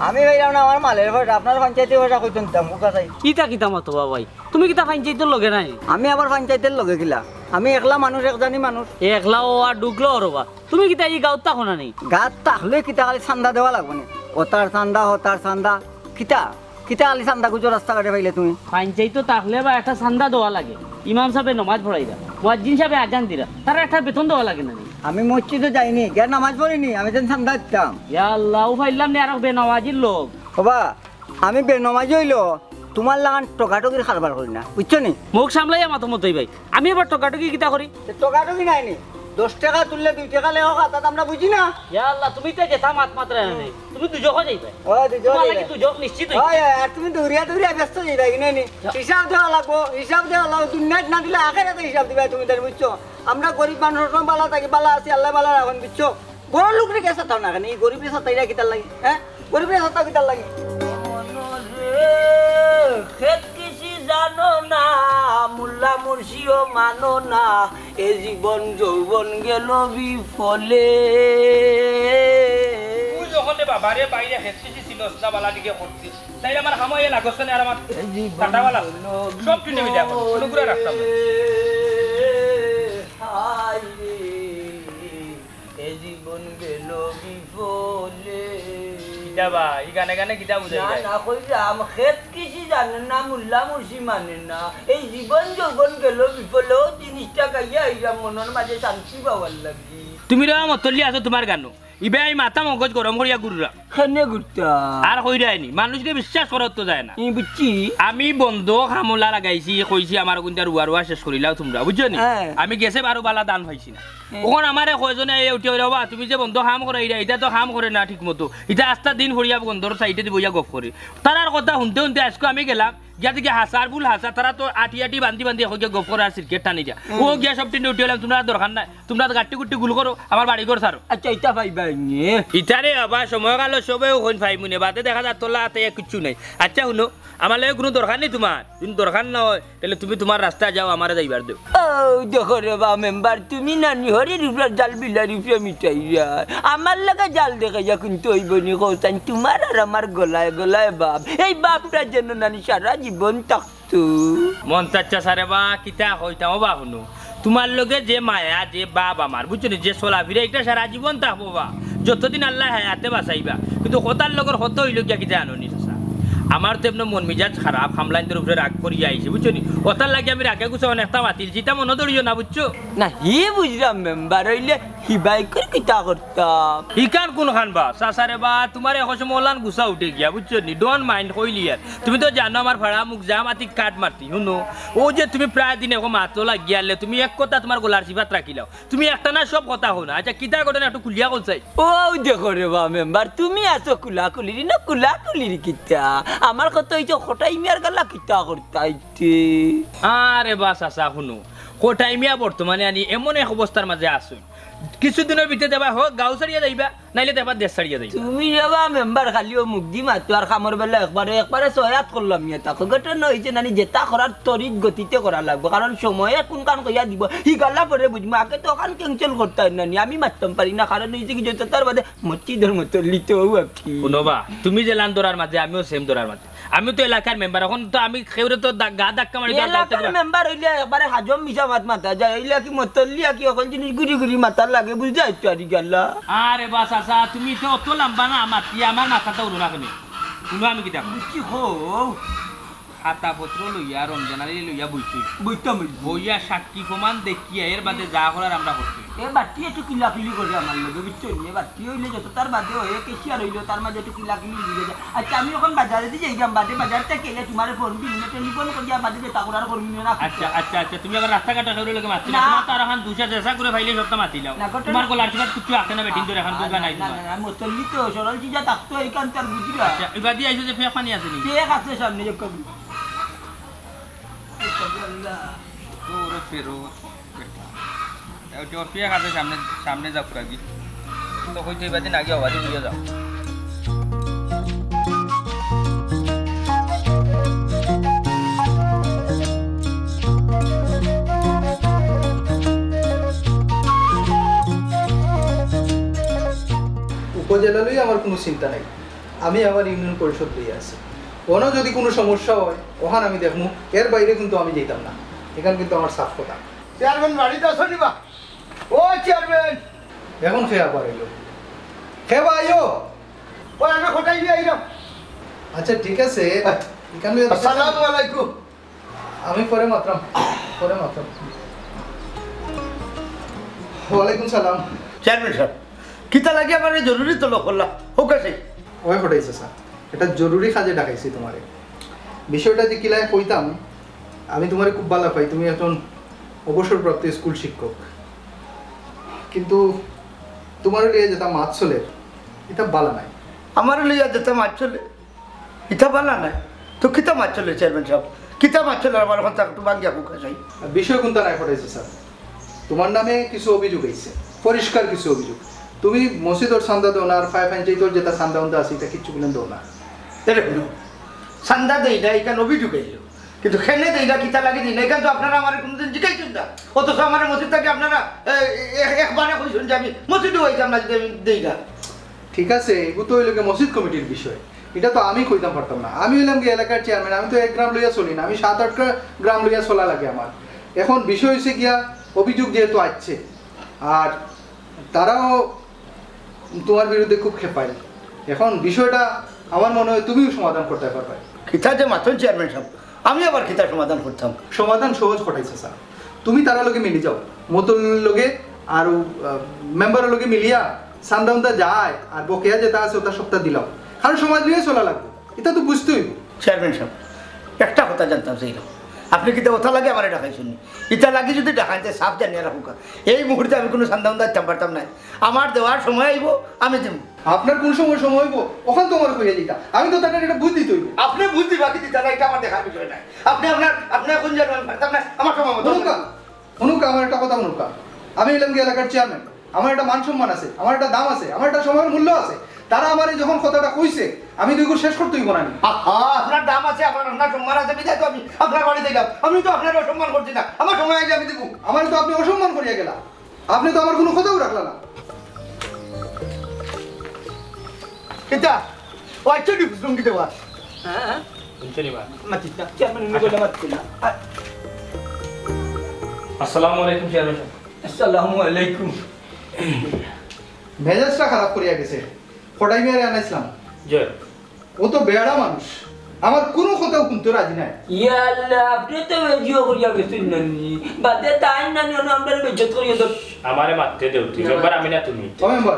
আমি পাইলাম না আমার মালের পয়সা, আপনার পঞ্চায়েতি পয়সা কইতন দিতাম, বুকা চাই। ইতা কিতা মাতো বা ভাই? তুমি কিতা পঞ্চায়েতর লগে নাই? আমি আবার পঞ্চায়েতর লগে কিলা? আমি একলা মানুষ, একজানি মানুষ। একলা ও আর ঢুকলো রে বা। তুমি কিতা ই গাঁওত থাকো না নি? গাঁওত থাকলে কিতা খালি চান্দা দেওয়া লাগবো নি? ওতার চান্দা, হতার চান্দা, কিতা? কিতা খালি চান্দা খুঁজো রাস্তাঘাটে পাইলে তুমি? পঞ্চায়েত থাকলে বা একটা চান্দা দেওয়া লাগে। ইমাম সাবে নমাজ পড়াইরা, মুয়াজ্জিন সাবে আজান দিরা, তারার একটা বেতন দেওয়া লাগে না নি? আমি মসজিদো যাইনি, গিয়া নামাজ পড়িনি, আমি যেন চান্দা দিতাম। ইয়া আল্লাহ, ও পাইলাম নি আরো বেনমাজির লোক। ও বা, আমি বেনমাজি অইলো, তুমার লাখান ঠগাঠগির কারবার করি না, বুঝছো নি? মুখ সামলাইয়া মাতো মতই ভাই, আমি আবার ঠগাঠগি কিতা করি? তে ঠগাঠগি নাই নি? দশ টেকা তুললে দুই টেকা লেখো খাতাত, আমরা বুঝি না? ইয়া আল্লাহ, তুমি তো যেতা মাত মাতরায় না নি, তুমি দুজখো যাইবায়। ও, দুজখো তুমার লাগি যাইবায়। দুজখ নিশ্চিত অইছে। অয়, অয়, আর তুমি দৌড়িয়া দৌড়িয়া ব্যস্ত যাইবায় কিনা নি? যা। হিসাব দেওয়া লাগবো, হিসাব দেওয়া লাগবো, দুনিয়াত না দিলে আখেরাতে হিসাব দিবায় তুমি তাইন, বুঝছো? আমরা গরিব মানুষ, সবসময় বালা থাকি, বালা আছি, আল্লায় বালা রাখইন, বুঝছো? বড় লোকরে গিয়া সাতাও না কেনে, ই গরিবরে সাতাইরা কিতার লাগি, হ্যাঁ? গরিবরে সাতাও কিতার লাগি? মনরে খেত কৃষি জানো না, মোল্লা মুর্শিও মানো না, এ জীবন যৌবন গেল বিফলে। তুই যখন রে বাবারে বাইরে খেত কৃষি ছিল, ওস্তাদ বালা দিকে করছিস, তাই আমার হামাইয়া লাগছে না, আর আমার এই জীবন কাটাওয়ালা গেল সব কিনে মিলে এখন, বিফলে। কোনো করে রাখতাম না। হায় রে। এ জীবন গেল বিফলে। কিতা বা, ই গানে গানে কিতা বুঝাই না, যায়? না, কইলাম, খেত কৃষি জানে না, মোল্লা মুর্শি মানে না। এই জীবন যৌবন গেল বিফলে, ও জিনিসটা গাইয়া আইলাম মনর মাঝে শান্তি পাওয়ার লাগি। তুমি রে মতল্লি আছো তুমার গানো। ইবায় মাথা মগজ গরম করিয়া ঘুররা। কেনে ঘুরতা? আর কইরায় নি, মানুষরে বিশ্বাস করাত যায় না। ই বুঝছি। আমি বন্ধ কামলা লাগাইছি, কইছি আমার কুনটা রুয়া রুয়া শেষ করিলাও তুমরা, বুঝছো নি? হ্যাঁ। আমি গেছে বারো বালা ধান পাইছি না। হ্যাঁ। অখন আমারে কয়জনে আইয়া উঠিয়া কইরা, "ওবা, তুমি যে বন্ধ কাম করাইরায়, ইটা তো কাম করে না ঠিক মতো। ইটা আস্তা দিন পড়িয়া বন্ধর সাইডে দি বইয়া গফ করে।" তারার কথা হুনতে হুনতে আইজকু আমি গেলাম, গিয়া দেখি হাছার বুল হাছা, তারা তো আটি আটি বান্ধি বান্ধি এখন গিয়া গফ করে আর সিরকেট টানি দিয়া। হুম। ও গিয়া সব টিনে উঠি গেলাম, তুমরার দরকার নাই, তুমরা গাট্টি গুট্টি গুল করো, আমার বাড়ি ঘর ছাড়ো। আচ্ছা, ইটা পাইবা নি? ইটারে বাবা, সময় কালো সবেউ কইন পাইমু নে, বাদে দেখা যায় তোলা হাতে কিচ্ছু নাই। আচ্ছা হুনো, আমার লগে কুনু দরকার নাই তুমার, যদি দরকার না অয়, তাইলে তুমি তুমার রাস্তায় যাও, আমারে যাইবার দেও। ও, দেখো রে বা মেম্বার, তুমি নানি হরির উপরে জাল বিলার উপরে মিটাইরায়। আমার লগে জাল দেখাইয়া কিন্তু অইবো নি কও চাইন, তুমার আর আমার গলায় গলায় ভাব। এই ভাবটা যেন নানি সারা জীবন থাকতো। মন্তাজ চাচা রে বা, কিতা কইতাম ও বা হুনো। তুমার লগে যে মায়া, যে ভাব আমার, বুঝছো নি, যে চলাফিরা, ইটা সারা জীবন থাকবো বা। যতদিন আল্লায় হায়াতে বাঁচাইবা। কিন্তু কথার লগর কথা অইলো গিয়া কিতা জানো নি চাচা? আমার তো এমনে মন মিজাজ খারাপ, হামলাইনদের উপরে রাগ করিয়া আইছে, বুঝছো নি? ওটার লাগি আমি রাগে গুছে অনেকটা মাতিলছি, ইটা মনো ধরিও না, বুঝছো? না, হি বুঝলাম মেম্বার, অইলে কি বাইকর কিতা করতাম? ইখান কুনখান বা? চাচা রে বা, তুমার এক সময় ওলান গুছা উঠে গিয়া, বুঝছো নি? Don't mind কইলি আর। তুমি তো জানো আমার ফাড়া মুখ জাম আতি কাট মারতি, হুনো। অউ যে তুমি প্রায় দিন একো মাতো লাগিয়ালে, তুমি এক কথা তুমার গলার চিপাত রাখিলাও। তুমি একটা না সব কথা কও না। আচ্ছা, কিতা ঘটনা একটু খুলিয়া কও চাই। অউ দেখো রে বা মেম্বার, তুমি আছো কুলাকুলির না কুলাকুলির কিতা? আমার কথা অইছে কটাই মিয়ার গাল্লা কিতা করতাইতে? আরে বা চাচা, হুনো, কটাই মিয়া বর্তমানে আনি এমন এক অবস্থার মাঝে আছইন, কিছুদিনর ভিতরে দেখবা হোক গাঁও ছাড়িয়া যাইবা, নাইলে দেখবা দেশ ছাড়িয়া যাইবা। তুমি রে বা মেম্বার খালি অউ মুখদি মাতো আর কামর বেলা একবারে, একবারে সয়াত করলাম ইয়া তাকো। ঘটনা অইছে নানি যেতা করার তড়িৎ গতিতে করা লাগবো, কারণ সময়ে কুনখান কইয়া দিবো, হি গাল্লা পরে বুঝমু। আগে তো অখান cancel করতাম নানি, আমি মাততাম পারি না, কারণ অইছে কি যে তার বাদে মসজিদর মতো লিতে অউ আর কি। হুনো বা, তুমি যেলান ধরার মাঝে, আমিও same ধরার মাঝে। আমি তো এলাকার মেম্বার, অখন তো আমি কেউরে তো দা-, গা ধাক্কা মারি তো আর গাঁও থাকি এলাকার না। মেম্বার অইলে একবারে হাজম মিছা মাত মাতা যায়, অইলে কি মতল্লি আর কি অকল জিনিস ঘুরি ঘুরি মাতার লাগে, বুঝাই তো আর কি গাল্লা। আরে বা চাচা, তুমি তো অত লাম্বা না মাতি, আমার মাথাটা উড়ো না কেনে? হুনো আমি কিতা কই। বুঝছি, কও। খাতা পত্র লইয়া, রমজান আলী লইয়া বইছি। বইতাম অইবো। বইয়া সাক্ষী প্রমাণ দেখিয়া এর বাদে যা করার আমরা করছি। এ বাট্টি একটু কিলাকিলি করে আমার লগে, বুঝছো নি? এ বাট্টি অইলে যত তার বাদে অয়, ক্যাশিয়ার অইলো, তার মাঝে একটু কিলাকিলি বুঝা যায়। আচ্ছা, আমি অখন বাজারেদি যাইরাম, বাদে বাজার থাকি আইলে তুমারে ফোন দিমু, টেলিফোন করিয়া বাদে যেতা করার করমু না। আচ্ছা, আচ্ছা, আচ্ছা, তুমি আবার রাস্তাঘাটে কেউর লগে মাতিও না। না। তুমার তো আর অখন দুইশো যেসা করে পাইলে সবতা মাতিলাও। না, ঘটনা তুমার গলার চিপাত কিচ্ছু আছে না, বেটিন, তোর অখন না, বুঝবা না, নাই না, তুমার। না, না, মুতল্লি তো, সরল চিজা থাকতো, এইখান তার বুঝিরা। আচ্ছা, ইবাদি আইছো যে ফেক পানি আছে নি? ফেক আছে সামনে, যে কবি। আল্লাহ। তো ওরে ফেরো, বেটা। এ, ওই যে ওর ফেক আছে সামনে, সামনে যাও, পুরা গি। তো কইতে ইবাদি না গিয়া ওবাদি লইয়া যাও। উপজেলা লইয়া আমার কুনু চিন্তা নাই, আমি আমার ইউনিয়ন পরিষদ লইয়া আছি। অনো যদি কুনু সমস্যা অয়, অখান আমি দেখমু, এর বাইরে কিন্তু আমি যাইতাম না। ইখান কিন্তু আমার সাফ কথা। চেয়ারম্যান বাড়িত আছো নি বা? ও চেয়ারম্যান! অখন কে আবার আইলো? কে বা আইও? ও, আমি কটাই মিয়া আইরাম। আচ্ছা, ঠিক আছে। ইখান লইয়া আসসালামু আলাইকুম। আমি পরে মাতরাম, পরে মাতরাম। ওয়ালাইকুম সালাম। চেয়ারম্যান সাব, কিতা লাগি আমারে জরুরি তলব করলা? হুকাসি। ওই কটাই চাচা, একটা জরুরি কাজে ডাকাইছি তুমারে। বিষয়টা যে কিলায় কইতাম, আমি তুমারে খুব ভালা পাই, তুমি একজন অবসরপ্রাপ্ত স্কুল শিক্ষক, কিন্তু তুমারে লইয়া যেতা মাত চলের, ইতা ভালা নায়। আমারে লইয়া যেতা মাত চলে, ইতা ভালা নায়। তো কিতা মাত চলে চেয়ারম্যান সাব? কিতা মাত চলে আমার কথা একটু ভাঙ্গিয়া কউক্কা চাই। বিষয় কুনতা নায় কটাই চাচা, তুমার নামে কিছু অভিযোগ আইছে, পরিষ্কার কিছু অভিযোগ। তুমি মসজিদর চান্দা দেও না, আর ফায়া পঞ্চায়েতর যেতা চান্দা উন্দা আছে, ইতা কিচ্ছু বুলেন দেও না। এরে হুনো, চান্দা দেই না, ইখান অভিযোগ আইলো। কিন্তু কেনে দেই না, কিতা লাগি দেই না, ইখান তো আপনারা আমারে কুনুদিন জিকাইছইন না। অথচ আমারে মসজিদ থাকি আপনারা, এ, এ, একবারে কইছইন যে আমি মসজিদো আইতাম না যদি আমি দেই না। ঠিক আছে, ইগু তো অইলো গিয়া মসজিদ কমিটির বিষয়, ইটা তো আমি কইতাম পারতাম না। আমি অইলাম গিয়া এলাকার চেয়ারম্যান, আমি তো এক গ্রাম লইয়া চলি না, আমি সাত আটটা গ্রাম লইয়া চলা লাগে আমার। অখন বিষয় অইছে গিয়া অভিযোগ যেহেতু আইছে, আর তারাও তুমার বিরুদ্ধে খুব খেপাইল। অখন বিষয়টা আমার মনে অয় তুমিও সমাধান করতায় পারবায়। কিতা যে মাতইন চেয়ারম্যান সাব, আমি আবার কিতা সমাধান করতাম? সমাধান সহজ কটাই চাচা, তুমি তারার লগে মিলি যাও, মতল্লির লগে আর, আহ, মেম্বারর লগে মিলিয়া চান্দা উন্দা যায় আর বকেয়া যেতা আছে ওতা সবতা দিলাও, কারণ সমাজ লইয়া চলা লাগবো, ইতা তো বুঝতে অইবো। চেয়ারম্যান সাব, একটা কথা জানতাম চাইরাম, আপনে কিতা ওতা লাগি আমারে ডাকাইছইন নি? ইতা লাগি যদি ডাকাইন তে সাফ জানিয়া রাখউক্কা, এই মুহূর্তে আমি কুনু চান্দা উন্দা দিতাম পারতাম নায়। আমার দেওয়ার সময় আইবো, আমি দিমু। আপনার কুন সময় সময় অইবো, অখান তো আমারে কইয়া দিতা। আমি তো তারে ইটা বুঝ দিতে অইবো। আপনে বুঝ দিবা কি দিতা না, ইটা আমার দেখার বিষয় নায়। আপনে আপনার, আপনে কুন জানো আমি পারতাম না, আমার সময় মতো হুনুক্কা, হুনুক্কা, আমার একটা কথা হুনুক্কা। আমি অইলাম গিয়া এলাকার চেয়ারম্যান, আমার একটা মান সম্মান আছে, আমার একটা দাম আছে, আমার একটা সময়ের মূল্য আছে। তারা আমারে যখন কথাটা কইছে, আমি তো ইগু শেষ করতে অইবো না নি? আহা, আপনার দাম আছে, আমার, আপনার সম্মান আছে, বিধায় তো আমি আপনার বাড়িত আইলাম। আমি তো আপনারে অসম্মান করছি না, আমার সময় আইলে আমি দিমু। আমারে তো আপনে অসম্মান করিয়া গেলা। আপনে তো আমার কুনু কথাউ রাখলা না। কিতা? ও আইচ্ছা নি, বুঝলাম কিতা বা? হ্যাঁ, হ্যাঁ। হুনছো নি বা? মাতিস না, চেয়ারম্যান উনি বলে মাতিস না। আ- আসসালামু আলাইকুম চেয়ারম্যান সাব। আসসালামু আলাইকুম। মেজাজটা খারাপ করিয়া গেছে। কটাই মিয়ারে আনাইছলাম। জি। ও তো বেয়াড়া মানুষ। আমার কুনু কথাউ হুনতো রাজি নায়। ইয়া আল্লাহ, আপনে তো বেজিও করিয়া গেছইন নানি। বাদে তাইন নানি অনো আমরারে বেইজ্জত করিয়া দেন। আমারে মাততে দেও তুই, মেম্বার আমি না তুমি। ও মেম্বার,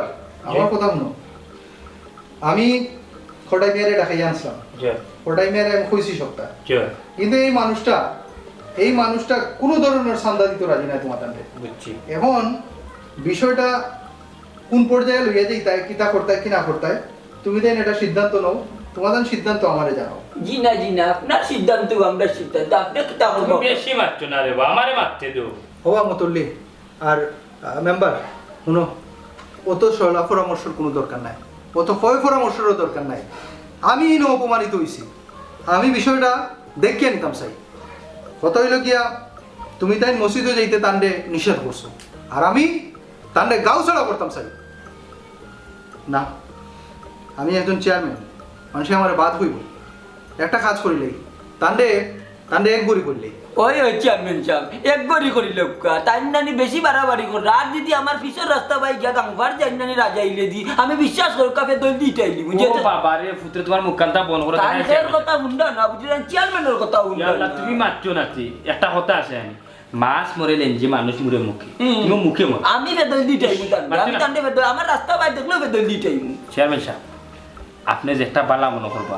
আমার কথা হুনো। আমি কটাই মিয়ারে ডাকাইয়া আনছলাম। জি। কটাই মিয়ারে আমি কইছি সবটা। জি। কিন্তু এই মানুষটা, এই মানুষটা কুনু ধরনর চান্দা দিতো রাজি নায় তুমার তানরে। বুঝছি। এখন বিষয়টা কুন পর্যায়ে লইয়া যাইতায়, কিতা করতায়, কি না করতায়, তুমি তাইন এটা সিদ্ধান্ত নেও, তুমার তান সিদ্ধান্ত আমারে জানাও। জি না, জি না, আপনার সিদ্ধান্ত আমরার সিদ্ধান্ত, আপনে কিতা করবা? তুমি বেশি মাতছো না রে বা, আমারে মাততে দেও। হবা মতল্লি, আর, আহ, মেম্বার, হুনো, অত সলা পরামর্শর কুনু দরকার নাই, অত কয় পরামর্শরও দরকার নাই। আমি ইনো অপমানিত অইছি, আমি বিষয়টা দেখিয়া নিতাম চাই। কথা অইলো গিয়া, তুমি তাইন মসজিদো যাইতে তানরে নিষেধ করছো, আর আমি তানরে গাউ ছাড়া করতাম চাই না। আমি একজন চেয়ারম্যান, মানষে আমারে বাদ কইবো। একটা কাজ করিলাই, তানরে, তানরে এক গড়ি করিলাই। ওই, ওই চেয়ারম্যান সাব, এক গড়ি করিলাউক্কা। তাইন নানি বেশি বাড়াবাড়ি কররা। আর যদি আমার পিছর রাস্তা বায় গিয়া গাঙ্গফার যাইন নানি রাজাইলে দি, আমি বিশ্বাস করউক্কা ফেদইল দি ইটাইলিমু। ও বাবা রে, পুত্রে তুমার মুখখানতা বন্ধ করো, তাইন তাইন ফের চেয়ারম্যান। কথা হুনরা না, বুঝলায়, চেয়ারম্যানর কথা হুনরা ইয়া আল্লাহ, না। তুমি মাতছো না তে, একটা কথা আছে আনি। মাছ মরে লেঞ্জি, মানুষ মরে মুখে। হুম। তুমি মুখে মরো। আমি ফেদইল দি ইটাইমু তানরে, মাতছো আমি না। তানরে ফেদইল, আমার রাস্তা বায় দেখলেও ফেদইল দি ইটাইমু। চেয়ারম্যান সাব, আপনে যেটা বালা মনো করবা,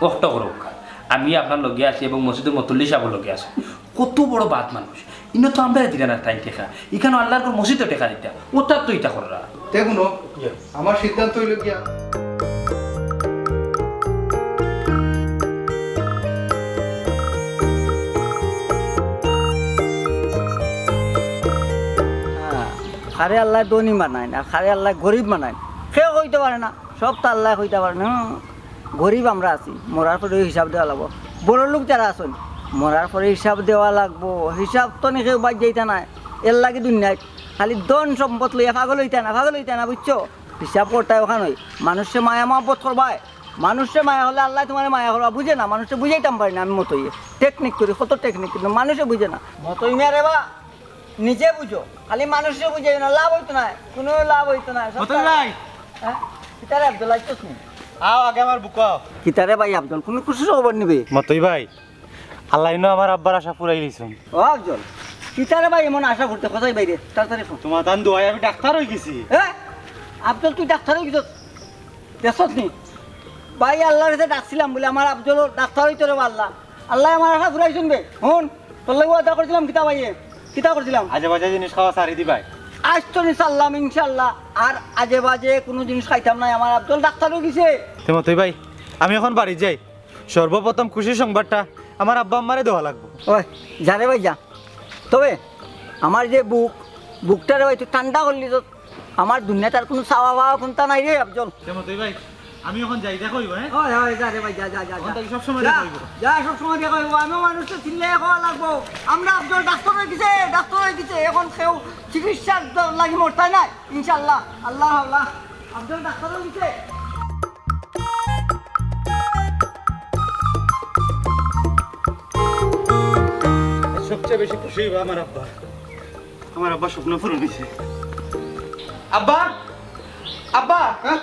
অটা করউক্কা। আমি আপনার লগে আছি এবং মসজিদর মতল্লি সাবর লগে আছি। কত বড় বাদ মানুষ। ইনো তো আমরারে দিরা না তাইন টেকা। ইখানো আল্লার ঘর মসজিদো টেকা দিতা। অতার তো ইতা কররা। দেখো না, আমার সিদ্ধান্ত অইলো গিয়া। হ্যাঁ, কারে আল্লায় ধনী বানাইন, আর কারে আল্লায় গরিব বানাইন, কেউ কইতো পারে না। সব তো আল্লায় কইতা পারে না। হুম, গরিব আমরা আছি, মরার পরেউ হিসাব দেওয়া লাগবো। বড়লোক যারা আছইন, মরার পরে হিসাব দেওয়া লাগবো। হিসাব তো নি কেউ বাদ যাইতা নায়। এরলাগি দুনিয়াত খালি ধন সম্পদ লইয়া পাগল অইতা না, পাগল অইতা না, বুঝছো? হিসাব করতায় অখান অই। মানষরে মায়া মহব্বত করবায়, মানষরে মায়া করলে আল্লায় তুমারে মায়া করবা, বুঝে না, মানষরে বুঝাইতাম পারি না আমি মতইয়ে। টেকনিক করি, কত টেকনিক, কিন্তু মানষে বুঝে না। মতই মিয়া রে বা, নিজে বুঝো, খালি মানষরে বুঝাইও না, লাভ অইতো নায়, কুনু লাভ অইতো নায়। মতই ভাই। হ্যাঁ? কিতারে আফজল, আইছস নি? আও, আগে আমার বুকো আও। কিতারে ভাই আফজল, কুনু খুশির খবর নিবে? মতই ভাই, আল্লায় ইনো আমার আব্বার আশা পুরাইলিছইন। ও আফজল, কিতারে ভাই এমন আশা করতে, কথার বাইরে, তাড়াতাড়ি কও। তুমার তান দোয়ায় আমি ডাক্তার অইগেছি। হ্যাঁ? আফজল, তুই ডাক্তার অইগেছস? দেখছস নি? ভাই, আল্লার গেছে ডাকছিলাম বুলে আমার আফজল ডাক্তার অইতো রে বা আল্লাহ। আল্লায় আমার আশা পুরাইছইন বে। হুন, তোর লগে ওয়াদা করছিলাম কিতা ভাইয়ে? কিতা করছিলাম? আজে বাজে জিনিস খাওয়া ছাড়ি দিবায়। আইজ তো নি ছাড়লাম ইনশাআল্লাহ। আর আজে বাজে কুনু জিনিস খাইতাম নায়। আমার আফজল ডাক্তার অইগেছে। তে মতই ভাই, আমি অখন বাড়িত যাই। সর্বপ্রথম খুশির সংবাদটা আমার আব্বা আম্মারে দেওয়া লাগবো। ওই, যা রে ভাই, যা। তবে আমার যে বুক, বুকটারে ভাই তুই ঠান্ডা করলি তো। আমার দুনিয়াত আর কুনু চাওয়া পাওয়া কুন্তা নাই রে আফজল। তে মতই ভাই, আমি অখন যাই, দেখা অইবো, হ্যাঁ? ওই, ওই, যা রে ভাই, যা, যা, যা, অখন যা। থাকি সব সময় যা, দেখা অইবো। যা, সব সময় দেখা অইবো। আমিও মানষরে চিনলে কওয়া লাগবো। আমরা আফজল ডাক্তার অইগেছে, ডাক্তার অইগেছে। অখন কেউ চিকিৎসার দ-, লাগি মরতায় নায়, ইনশাআল্লাহ। আল্লাহ, আল্লাহ। আফজল ডাক্তার অইগেছে। সবচেয়ে বেশি খুশি অইবো আমার আব্বা। আমার আব্বার স্বপ্ন পূরণ অইছে। আব্বা! আব্বা! হ্যাঁ?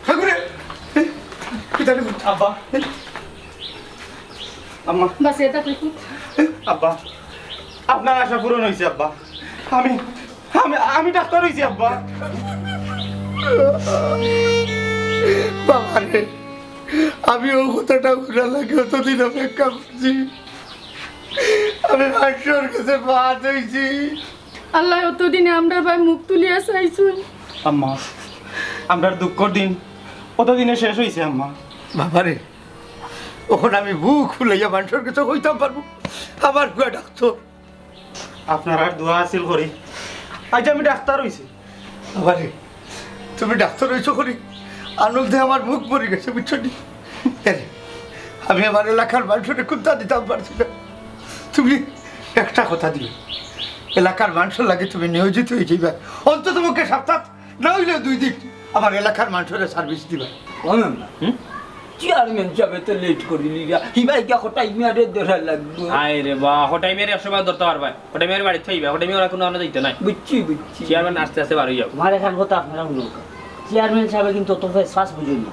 ঠাকুরে! এই, কিতা রে? আব্বা! এই, আম্মা! বাস, এটা তুই কি? এই, আব্বা! আপনার আশা পূরণ অইছে, আব্বা। আমি, আমি, আমি ডাক্তার অইছি, আব্বা। বাবা রে, আমি অউ কথাটা হুনার লাগি অতদিন অপেক্ষা করছি। আমি মানষর গেছে বাদ অইছি। আল্লায় অতদিনে আমরার ভাইর মুখ তুলিয়া চাইছইন। আম্মা, আমরার দুঃখর দিন অতদিনে শেষ অইছে, আম্মা। বাবা রে, অখন আমি বুক ফুলাইয়া মানষর গেছে কইতাম পারমু, আমার পুয়া ডাক্তার। আপনারার দোয়া হাসিল করি। আইজ আমি ডাক্তার অইছি। বাবা রে, তুমি ডাক্তার অইছো করি, আনন্দে আমার মুখ ভরি গেছে, বুঝছো নি? এরে, আমি আমার এলাকার মানষরে কুন্তা দিতাম পারছি না। তুমি একটা কথা দিও, এলাকার মানষর লাগি তুমি নিয়োজিত অই যাইবা, অন্তত পক্ষে সপ্তাহ না অইলেও দুই দিন আমার এলাকার মানষরে সার্ভিস দিবা। ও মেম্বার, হুম? চেয়ারম্যান সাবে তো লেট করিলিরা, হিবায় গিয়া কটাই মিয়ারে ধরা লাগবো। আয় রে বা, কটাই মিয়ারে একশো বার ধরতা পারবায়। কটাই মিয়ারে বাড়িত থইবা, কটাই মিয়া অখন কুনু আনা যাইতো নায়। বুঝছি, বুঝছি। চেয়ারম্যান আস্তে আস্তে বার অই যাও। আমার একখান কথা আপনারা হুনউক্কা। চেয়ারম্যান সাবে কিন্তু অত ফেস ফাস বুঝইন না।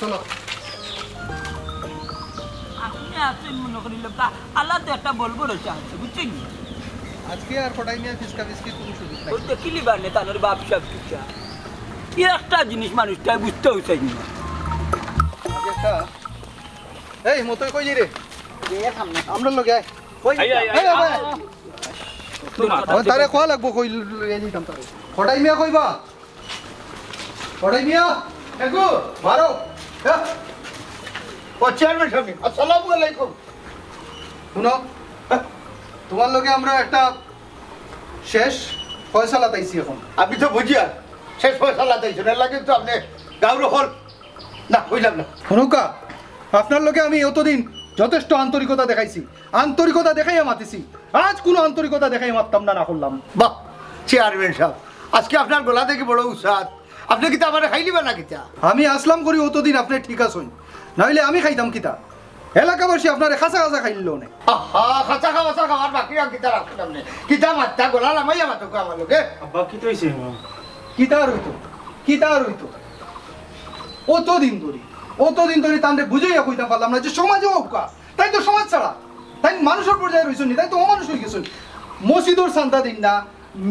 চলো। আপনি আছেন মনে করি লোক, আল্লাহ তো একটা বল ভরসা আছে, বুঝছেন নি? আজকে আর কটাই মিয়া ফিসকা ফিসকির কোনো সুযোগ নাই। ওই দেখিলি বানে তানোর বাপ সব কিচ্ছা। কি একটা জিনিস মানুষটা বুঝতেও চাই না। আগে একটা, এই মতই কই রে? আমরা লগে আয়। কই আয়, আয়, আয়, এই, আয়। আয়। ও, তারে কওয়া লাগবো, কই লইয়া যাইতাম তারে। কটাই মিয়া কইবা? কটাই মিয়া? এগু, বারো। হ্যাঁ? ও চেয়ারম্যান সাহেব, আসসালামু আলাইকুম। শুনো, তোমার লগে আমরা একটা শেষ ফয়সালাত আইছি এখন। আমি তো বুঝিয়ার, শেষ ফয়সালাত আইছি, এর লাগি তো আপনি গাউর হল না, কইলাম না। শুনুক্কা, আপনার লগে আমি অতদিন যথেষ্ট আন্তরিকতা দেখাইছি, আন্তরিকতা দেখাইয়া মাতিছি। আজ কোনো আন্তরিকতা দেখাইয়া মাততাম না, না করলাম। বাহ, চেয়ারম্যান সাহেব, আজকে আপনার গলা দেখি বড় উসাদ। আপনি কিতা আমারে খাইলিবা না কিতা? আমি আসলাম করি অতদিন আপনি ঠিক আছইন, নাইলে আমি খাইতাম কিতা? এলাকাবাসী আপনারে খাসা খাসা খাইল অনে। আহা, খাসা খাওয়া খাওয়ার বাকি আর কিতা রাখলাম নে? কিতা মাত্তা গলা লামাইয়া মাতউক্কা আমার লগে? আব্বা, কিতা অইছে? কিতা আর অইতো? কিতা আর অইতো? অতদিন ধরি, অতদিন ধরি তানরে বুঝাইয়া কইতাম পারলাম না যে সমাজে অউক্কা। তাইন তো সমাজ ছাড়া, তাইন মানুষর পর্যায়ে রইছইন নি, তাইন তো অমানুষ অই গেছইন। মসজিদর চান্দা দেইন না,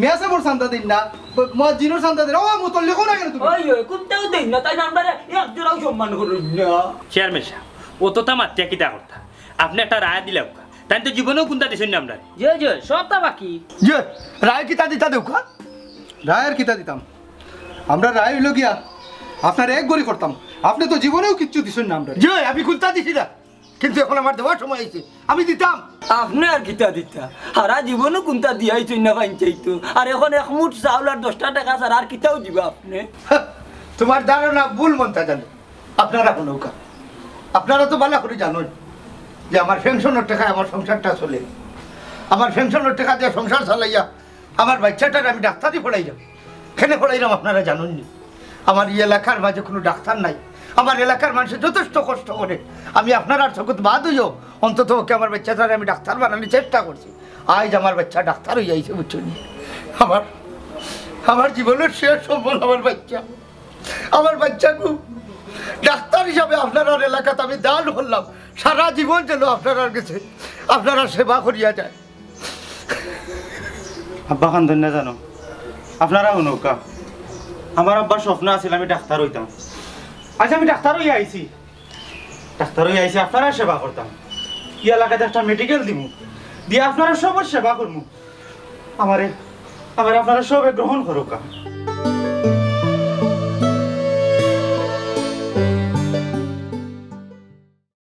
মেসাবর চান্দা দেইন না, ব-, মুয়াজ্জিনর চান্দা দেইন না, ও মুতল্লিকও না কেনে তুমি? ওই, ওই, কুন্তাও দেইন না, তাইন আমরারে এক জোড়াও সম্মান করইন না। চেয়ারম্যান সাহেব, অততা মাতিয়া কিতা করতা? আপনে একটা রায় দিলাউক্কা। তাইন তো জীবনেও কুন্তা দিছইন না আমরারে। জি, জি, সবতা বাকি। জি, রায় কিতা দিতা দেউক্কা? রায় আর কিতা দিতাম? আমরা রায় অইলো গিয়া আপনারে এক ঘড়ি করতাম। আপনে তো জীবনেও কিচ্ছু দিছইন না আমরারে। জি, আমি কুন্তা দিছি না। কিন্তু এখন আমার দেওয়ার সময় অইছে, আমি দিতাম। আপনে আর কিতা দিতা? হারা জীবনও কুন্তা দিয়াইছইন না পাইন চাইতো। আর এখন এক মুঠ চাউল আর দশটা টেকা ছাড়া আর কিতাও দিবা আপনে? হ্যাঁ, তোমার ধারণা ভুল মন্তা জানো। আপনারা হুনউক্কা, আপনারা তো ভালা করি জানইন যে আমার পেনশনর টেকায় আমার সংসারটা চলে। আমার পেনশনর টেকা দিয়া সংসার চালাইয়া আমার বাইচ্চাটারে আমি ডাক্তারি পড়াইরাম। কেনে পড়াইরাম আপনারা জানইন নি? আমার ই এলাকার মাঝে কোনো ডাক্তার নাই। আমার এলাকার মানষে যথেষ্ট কষ্ট করে। আমি আপনারার চকুত বাদ অইয়াও অন্তত পক্ষে আমার বাইচ্চাটারে আমি ডাক্তার বানানির চেষ্টা করছি। আইজ আমার বাইচ্চা ডাক্তার অইয়া আইছে, বুঝছইন নি? আমার, আমার জীবনর শেষ সম্বল আমার বাইচ্চা। আমার বাইচ্চাগু ডাক্তার হিসাবে আপনারার এলাকাত আমি দান করলাম। সারা জীবন যেন আপনারার গেছে আপনারার সেবা করিয়া যায়। আব্বা খান ধন্য জানো, আপনারা হুনউক্কা। আমার আব্বার স্বপ্ন আছিল আমি ডাক্তার অইতাম। আজ আমি ডাক্তার অইয়া আইছি, ডাক্তার অইয়া আইছি, আপনারার সেবা করতাম। ই এলাকাত একটা মেডিকেল দিমু, দিয়া আপনারার সবর সেবা করমু। আমারে, আমারে আপনারা সবে গ্রহণ করউক্কা।